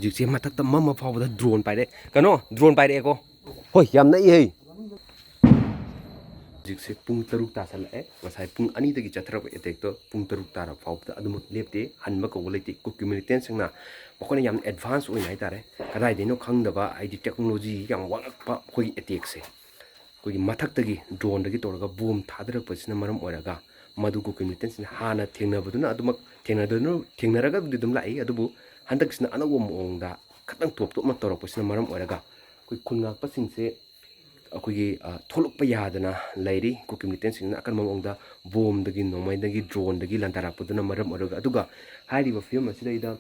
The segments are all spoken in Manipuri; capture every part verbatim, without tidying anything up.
ꯍꯧꯖꯤꯛꯁꯦ ꯃꯊꯛꯇ ꯃꯝꯃ ꯐꯥꯎꯕꯗ ꯗ꯭ꯔꯣꯟ ꯄꯥꯏꯔꯛꯑꯦ꯫ ꯀꯩꯅꯣ, ꯗ꯭ꯔꯣꯟ ꯄꯥꯏꯔꯛꯑꯦꯀꯣ꯫ ꯍꯣꯏ, ꯌꯥꯝ ꯅꯛꯏꯍꯦ꯫ ꯍꯧꯖꯤꯛꯁꯦ ꯄꯨꯡ ꯇꯔꯨꯛ ꯇꯥꯁꯜꯂꯛꯑꯦ꯫ ꯉꯁꯥꯏ ꯄꯨꯡ ꯑꯅꯤꯗꯒꯤ ꯆꯠꯊꯔꯛꯄ ꯑꯦꯇꯦꯛꯇꯣ ꯄꯨꯡ ꯇꯔꯨꯛ ꯇꯥꯔ ꯐꯥꯎꯕꯗ ꯑꯗꯨꯃꯛ ꯂꯦꯞꯇꯦ꯫ ꯍꯟꯕ ꯀꯧꯕ ꯂꯩꯇꯦ꯫ ꯀꯨꯀꯤ ꯃꯤꯂꯤꯇꯦꯟꯁꯤꯡꯅ ꯃꯈꯣꯏꯅ ꯌꯥꯝ ꯑꯦꯗꯚꯥꯟꯁ ꯑꯣꯏꯅ ꯍꯥꯏꯇꯥꯔꯦ, ꯀꯗꯥꯏꯗꯩꯅꯣ ꯈꯪꯗꯕ, ꯍꯥꯏꯗꯤ ꯇꯦꯛꯅꯣꯂꯣꯖꯤ ꯌꯥꯝ ꯋꯥꯡꯉꯛꯄ ꯑꯩꯈꯣꯏꯒꯤ ꯑꯦꯇꯦꯛꯁꯦ, ꯑꯩꯈꯣꯏꯒꯤ ꯃꯊꯛꯇꯒꯤ ꯗ꯭ꯔꯣꯟꯗꯒꯤ ꯇꯧꯔꯒ ꯕꯣꯝ ꯊꯥꯗꯔꯛꯄꯁꯤꯅ ꯃꯔꯝ ꯑꯣꯏꯔꯒ ꯃꯗꯨ ꯀꯨꯀꯤ ꯃꯤꯂꯤꯇꯦꯟꯁꯤꯡꯅ ꯍꯥꯟꯅ ꯊꯦꯡꯅꯕꯗꯨꯅ ꯑꯗꯨꯃꯛ ꯊꯦꯡꯅꯗꯨꯅ, ꯊꯦꯡꯅꯔꯒꯕꯨꯗꯤ ꯑꯗꯨꯝ ꯂꯥꯛꯏ, ꯑꯗꯨꯕꯨ ꯍꯟꯗꯛꯁꯤꯅ ꯑꯅꯧꯕ ꯃꯑꯣꯡꯗ ꯈꯤꯇꯪ ꯇꯣꯞ ꯇꯣꯞꯅ ꯇꯧꯔꯛꯄꯁꯤꯅ ꯃꯔꯝ ꯑꯣꯏꯔꯒ ꯑꯩꯈꯣꯏ ꯈꯨꯟ ꯉꯥꯛꯄꯁꯤꯡꯁꯦ ꯑꯩꯈꯣꯏꯒꯤ, ꯑ, ꯊꯣꯛꯂꯛꯄ ꯌꯥꯗꯅ ꯂꯩꯔꯤ꯫ ꯀꯨꯀꯤ ꯃꯤꯂꯤꯇꯦꯟꯁꯤꯡꯅ ꯑꯀꯟꯕ ꯃꯑꯣꯡꯗ ꯕꯣꯝꯗꯒꯤ, ꯅꯣꯡꯃꯩꯗꯒꯤ, ꯗ꯭ꯔꯣꯟꯗꯒꯤ ꯂꯥꯟꯗꯥꯔꯛꯄꯗꯨꯅ ꯃꯔꯝ ꯑꯣꯏꯔꯒ, ꯑꯗꯨꯒ ꯍꯥꯏꯔꯤꯕ ꯐꯤꯕꯝ ꯑꯁꯤꯗꯩꯗ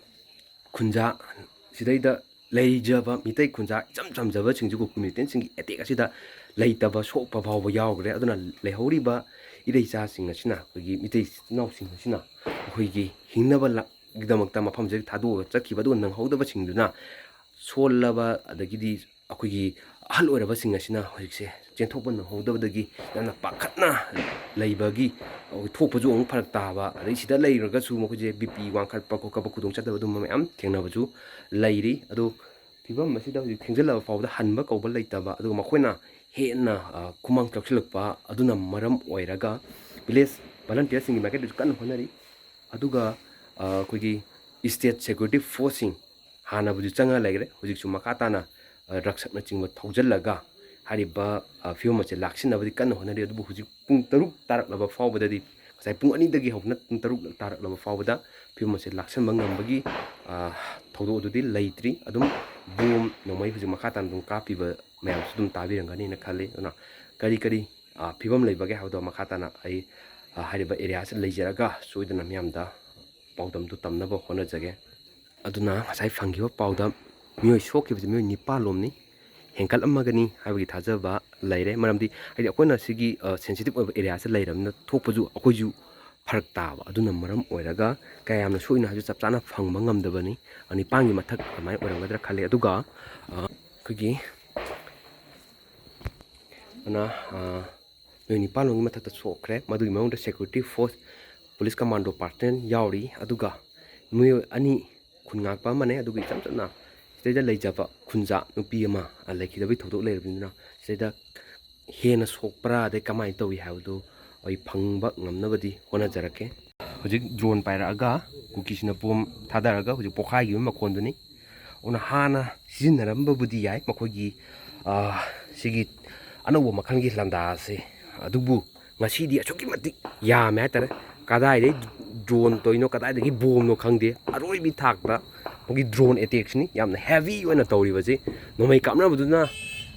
ꯈꯨꯟꯖꯥ, ꯁꯤꯗꯩꯗ ꯂꯩꯖꯕ ꯃꯤꯇꯩ ꯈꯨꯟꯖꯥ ꯏꯆꯝ ꯆꯝꯖꯕꯁꯤꯡꯁꯨ ꯀꯨꯀꯤ ꯃꯤꯂꯤꯇꯦꯟꯁꯤꯡꯒꯤ ꯑꯦꯇꯦꯛ ꯑꯁꯤꯗ ꯂꯩꯇꯕ, ꯁꯣꯛꯄ ꯐꯥꯎꯕ ꯌꯥꯎꯈ꯭ꯔꯦ꯫ ꯑꯗꯨꯅ ꯂꯩꯍꯧꯔꯤꯕ ꯏꯔꯩꯆꯥꯁꯤꯡ ꯑꯁꯤꯅ, ꯑꯩꯈꯣꯏꯒꯤ ꯃꯤꯇꯩ ꯏꯆꯤꯟ ꯏꯅꯥꯎꯁꯤꯡ ꯑꯁꯤꯅ ꯑꯩꯈꯣꯏꯒꯤ ꯍꯤꯡꯅꯕ ꯂ-, ꯒꯤꯗꯃꯛꯇ ꯃꯐꯝꯁꯤꯗꯒꯤ ꯊꯥꯗꯣꯛꯑꯒ ꯆꯠꯈꯤꯕ, ꯑꯗꯨꯒ ꯅꯪꯍꯧꯗꯕꯁꯤꯡꯗꯨꯅ ꯁꯣꯜꯂꯕ, ꯑꯗꯒꯤꯗꯤ ꯑꯩꯈꯣꯏꯒꯤ ꯑꯍꯜ ꯑꯣꯏꯔꯕꯁꯤꯡ ꯑꯁꯤꯅ ꯍꯧꯖꯤꯛꯁꯦ ꯆꯦꯟꯊꯣꯛꯄ ꯅꯪꯍꯧꯗꯕꯗꯒꯤ ꯌꯥꯝꯅ ꯄꯥꯈꯠꯅ ꯂꯩꯕꯒꯤ, ꯊꯣꯛꯄꯁꯨ ꯑꯃꯨꯛ ꯐꯔꯛ ꯇꯥꯕ, ꯑꯗꯩ ꯁꯤꯗ ꯂꯩꯔꯒꯁꯨ ꯃꯈꯣꯏꯁꯦ ꯕꯤ ꯄꯤ ꯋꯥꯡꯈꯠꯄ ꯈꯣꯠꯀꯠꯄ ꯈꯨꯗꯣꯡꯆꯥꯗꯕ ꯑꯗꯨꯝꯕ ꯃꯌꯥꯝ ꯊꯦꯡꯅꯕꯁꯨ ꯂꯩꯔꯤ꯫ ꯑꯗꯣ ꯐꯤꯕꯝ ꯑꯁꯤꯗ ꯍꯧꯖꯤꯛ ꯊꯦꯡꯖꯤꯜꯂꯕ ꯐꯥꯎꯕꯗ ꯍꯟꯕ ꯀꯧꯕ ꯂꯩꯇꯕ, ꯑꯗꯨꯒ ꯃꯈꯣꯏꯅ ꯍꯦꯟꯅ, ꯑ, ꯈꯨꯃꯥꯡ ꯆꯥꯎꯁꯤꯜꯂꯛꯄ ꯑꯗꯨꯅ ꯃꯔꯝ ꯑꯣꯏꯔꯒ ꯚꯤꯂꯦꯖ ꯚꯣꯂꯟꯇꯤꯌꯔꯁꯤꯡꯒꯤ ꯃꯥꯏꯀꯩꯗꯁꯨ ꯀꯟꯅ ꯍꯣꯠꯅꯔꯤ꯫ ꯑꯗꯨꯒ, ꯑ, ꯑꯩꯈꯣꯏꯒꯤ ꯏꯁꯇꯦꯠ ꯁꯦꯀ꯭ꯌꯨꯔꯤꯇꯤ ꯐꯣꯔꯁꯁꯤꯡ, ꯍꯥꯟꯅꯕꯨꯗꯤ ꯆꯪꯉ ꯂꯩꯈ꯭ꯔꯦ, ꯍꯧꯖꯤꯛꯁꯨ ꯃꯈꯥ ꯇꯥꯅ, ꯑ, ꯗ꯭ꯔꯛꯁꯛꯅꯆꯤꯡꯕ ꯊꯧꯖꯤꯜꯂꯒ ꯍꯥꯏꯔꯤꯕ, ꯑ, ꯐꯤꯕꯝ ꯑꯁꯦ ꯂꯥꯛꯁꯤꯟꯅꯕꯗꯤ ꯀꯟꯅ ꯍꯣꯠꯅꯔꯤ꯫ ꯑꯗꯨꯕꯨ ꯍꯧꯖꯤꯛ ꯄꯨꯡ ꯇꯔꯨꯛ ꯇꯥꯔꯛꯂꯕ ꯐꯥꯎꯕꯗꯗꯤ, ꯉꯁꯥꯏ ꯄꯨꯡ ꯑꯅꯤꯗꯒꯤ ꯍꯧꯅ ꯄꯨꯡ ꯇꯔꯨꯛ ꯇꯥꯔꯛꯂꯕ ꯐꯥꯎꯕꯗ ꯐꯤꯕꯝ ꯑꯁꯦ ꯂꯥꯛꯁꯤꯟꯕ ꯉꯝꯕꯒꯤ, ꯑ, ꯊꯧꯗꯣꯛ ꯑꯗꯨꯗꯤ ꯂꯩꯇ꯭ꯔꯤ꯫ ꯑꯗꯨꯝ ꯕꯣꯝ ꯅꯣꯡꯃꯩ ꯍꯧꯖꯤꯛ ꯃꯈꯥ ꯇꯥꯅ ꯑꯗꯨꯝ ꯀꯥꯞꯄꯤꯕ ꯃꯌꯥꯝꯁꯨ ꯑꯗꯨꯝ ꯇꯥꯕꯤꯔꯝꯒꯅꯤꯅ ꯈꯜꯂꯤ꯫ ꯑꯗꯨꯅ ꯀꯔꯤ ꯀꯔꯤ, ꯑ, ꯐꯤꯕꯝ ꯂꯩꯕꯒꯦ ꯍꯥꯏꯕꯗꯣ ꯃꯈꯥ ꯇꯥꯅ ꯑꯩ, ꯑ, ꯍꯥꯏꯔꯤꯕ ꯑꯦꯔꯤꯌꯥꯁꯤꯗ ꯂꯩꯖꯔꯒ ꯁꯣꯏꯗꯅ ꯃꯤꯌꯥꯝꯗ ꯄꯥꯎꯗꯝꯗꯨ ꯇꯝꯅꯕ ꯍꯣꯠꯅꯖꯒꯦ꯫ ꯑꯗꯨꯅ ꯉꯁꯥꯏ ꯐꯪꯈꯤꯕ ꯄꯥꯎꯗ ꯃꯤꯑꯣꯏ ꯁꯣꯛꯈꯤꯕꯁꯤ ꯃꯤꯑꯣꯏ ꯅꯤꯄꯥꯜ ꯂꯣꯝꯅꯤ, ꯍꯦꯟꯒꯠꯂꯝꯃꯒꯅꯤ ꯍꯥꯏꯕꯒꯤ ꯊꯥꯖꯕ ꯂꯩꯔꯦ꯫ ꯃꯔꯝꯗꯤ ꯍꯥꯏꯗꯤ ꯑꯩꯈꯣꯏꯅ ꯁꯤꯒꯤ, ꯑ, ꯁꯦꯟꯁꯤꯇꯤꯞ ꯑꯣꯏꯕ ꯑꯦꯔꯤꯌꯥꯁꯤꯗ ꯂꯩꯔꯕꯅꯤꯅ ꯊꯣꯛꯄꯁꯨ ꯑꯩꯈꯣꯏꯁꯨ ꯐꯔꯛ ꯇꯥꯕ꯫ ꯑꯗꯨꯅ ꯃꯔꯝ ꯑꯣꯏꯔꯒ ꯀꯌꯥꯝꯅ ꯁꯣꯛꯏꯅꯣ ꯍꯥꯏꯕꯁꯨ ꯆꯞ ꯆꯥꯅ ꯐꯪꯕ ꯉꯝꯗꯕꯅꯤ꯫ ꯑ, ꯅꯤꯄꯥꯟꯒꯤ ꯃꯊꯛ ꯑꯗꯨꯃꯥꯏꯅ ꯑꯣꯏꯔꯝꯒꯗ꯭ꯔꯥ ꯈꯜꯂꯤ꯫ ꯑꯗꯨꯒ, ꯑ, ꯑꯩꯈꯣꯏꯒꯤ ꯑꯗꯨꯅ, ꯑ, ꯃꯤꯑꯣꯏ ꯅꯤꯄꯥꯜ ꯂꯣꯝꯒꯤ ꯃꯊꯛꯇ ꯁꯣꯛꯈ꯭ꯔꯦ꯫ ꯃꯗꯨꯒꯤ ꯃꯅꯨꯡꯗ security force, police commando personal ꯌꯥꯎꯔꯤ꯫ ꯑꯗꯨꯒ ꯃꯤꯑꯣꯏ ꯑꯅꯤ ꯈꯨꯟ ꯉꯥꯛꯄ ꯑꯃꯅꯦ꯫ ꯑꯗꯨꯒ ꯏꯆꯝ ꯆꯝꯅ ꯁꯤꯗꯩꯗ ꯂꯩꯖꯕ ꯈꯨꯟꯖꯥ ꯅꯨꯄꯤ ꯑꯃ, ꯑ, ꯂꯩꯈꯤꯗꯕꯒꯤ ꯊꯧꯗꯣꯛ ꯂꯩꯔꯕꯅꯤꯅ, ꯁꯤꯗꯩꯗ ꯍꯦꯟꯅ ꯁꯣꯛꯄ꯭ꯔꯥ ꯑꯗꯩ ꯀꯃꯥꯏꯅ ꯇꯧꯏ ꯍꯥꯏꯕꯗꯨ ꯑꯩ ꯐꯪꯕ ꯉꯝꯅꯕꯗꯤ ꯍꯣꯠꯅꯖꯔꯛꯀꯦ꯫ ꯍꯧꯖꯤꯛ ꯗ꯭ꯔꯣꯟ ꯄꯥꯏꯔꯛꯑꯒ ꯀꯨꯀꯤꯁꯤꯅ ꯕꯣꯝ ꯊꯥꯗꯔꯒ ꯍꯧꯖꯤꯛ ꯄꯣꯈꯥꯏꯈꯤꯕ ꯃꯈꯣꯟꯗꯨꯅꯤ꯫ ꯑꯗꯨꯅ ꯍꯥꯟꯅ ꯁꯤꯖꯤꯟꯅꯔꯝꯕꯕꯨꯗꯤ ꯌꯥꯏ ꯃꯈꯣꯏꯒꯤ, ꯑ, ꯁꯤꯒꯤ ꯑꯅꯧꯕ ꯃꯈꯜꯒꯤ ꯂꯟꯗꯥ ꯑꯁꯦ, ꯑꯗꯨꯕꯨ ꯉꯁꯤꯗꯤ ꯑꯁꯨꯛꯀꯤ ꯃꯇꯤꯛ ꯌꯥꯝꯃꯦ ꯍꯥꯏꯇꯥꯔꯦ꯫ ꯀꯗꯥꯏꯗꯒꯤ ꯗ꯭ꯔꯣꯟ ꯇꯧꯔꯤꯅꯣ, ꯀꯗꯥꯏꯗꯒꯤ ꯕꯣꯝꯅꯣ ꯈꯪꯗꯦ, ꯑꯔꯣꯏꯕꯤ ꯊꯥꯛꯇ ꯑꯩꯈꯣꯏꯒꯤ ꯗ꯭ꯔꯣꯟ ꯑꯦꯇꯦꯛꯁꯤꯅꯤ ꯌꯥꯝꯅ ꯍꯦꯚꯤ ꯑꯣꯏꯅ ꯇꯧꯔꯤꯕꯁꯤ꯫ ꯅꯣꯡꯃꯩ ꯀꯥꯞꯅꯕꯗꯨꯅ,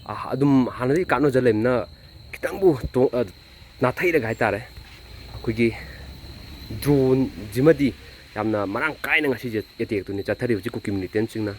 ꯑ, ꯑꯗꯨꯝ ꯍꯥꯟꯅꯗꯒꯤ ꯀꯥꯞꯅꯖ ꯂꯩꯕꯅ ꯈꯤꯇꯪꯕꯨ ꯇꯣ-, ꯑ, ꯅꯥꯊꯩꯔꯒ ꯍꯥꯏꯇꯥꯔꯦ, ꯑꯩꯈꯣꯏꯒꯤ ꯗ꯭ꯔꯣꯟꯁꯤꯃꯗꯤ ꯌꯥꯝꯅ ꯃꯔꯥꯡ ꯀꯥꯏꯅ ꯉꯁꯤꯁꯦ ꯑꯦꯇꯦꯛꯇꯨꯅꯤ ꯆꯠꯊꯔꯤꯕꯁꯤ ꯀꯨꯀꯤ ꯃꯤꯂꯤꯇꯦꯟꯁꯤꯡꯅ꯫